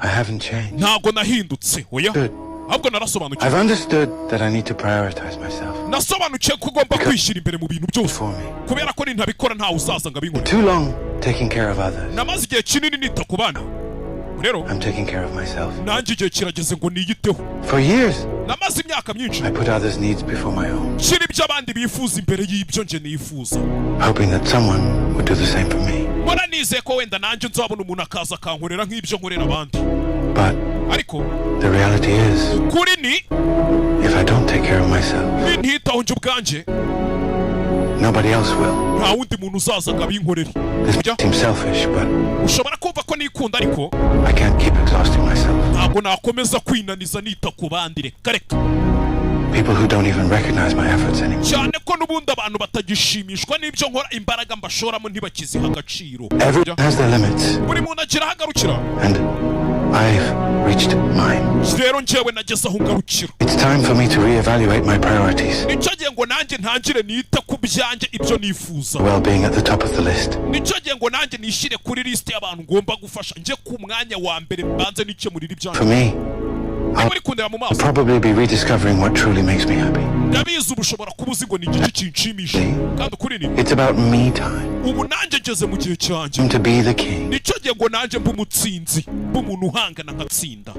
I haven't changed. Ntabwo nahindutse, oya. Good. Ahubwo narasobanukiwe. I've understood that I need to prioritize myself. Nasobanukiwe ko ugomba kwishyira imbere mu bintu byose, For me. kubera ko nintabikora ntawe uzaza ngo abinkorere. Too long taking care of others. Namaze igihe kinini nita ku bana. Rero I'm taking care of myself. nanjye igihe kirageze ngo niyiteho. For years, Namaze imyaka myinshi I put others' needs before my own, nshyira ibyo abandi bifuza imbere y'ibyo njye nifuza, hoping that someone would do the same for me. Mbona nizeye ko wenda nanjye nzabona umuntu akaza akankorera nk'ibyo nkorera abandi. But Ariko the reality is, kuri ni if I don't take care of myself, nintitaho njye ubwanjye, nobody else will. nta wundi muntu uzaza ngo abinkorere. This Ujya? seems selfish, but Ushobora kumva ko nikunda, ariko I can't keep exhausting myself. ntabwo nakomeza kwinaniza nita ku bandi. Reka reka. People who don't even recognize my efforts anymore. Cyane ko n'ubundi abantu batagishimishwa n'ibyo nkora, imbaraga mbashoramo ntibakiziha agaciro. Everyone has their limits, Buri muntu agira aho agarukira. and I've reached mine. Rero njyewe nageze aho ngarukira. It's time for me to reevaluate my priorities. Nicyo gihe ngo nanjye ntangire nite ku byanjye, ibyo nifuza. Well being at the top of the list. Nicyo gihe ngo nanjye nishyire kuri lisite y'abantu ngomba gufasha, njye ku mwanya wa mbere, mbanze nikemurira ibyanjye. For me, Niba uri kundeba mu maso, probably be rediscovering what truly makes me happy. ndabizi ubu ushobora kuba uzi ngo ni igiki kinshimisha, kandi ukuri ni It's about me time. ubu nanjye ngeze mu gihe cyanjye. To be the king. Nicyo gihe ngo nanjye mbe umutsinzi, mbe umuntu uhangana nkatsinda.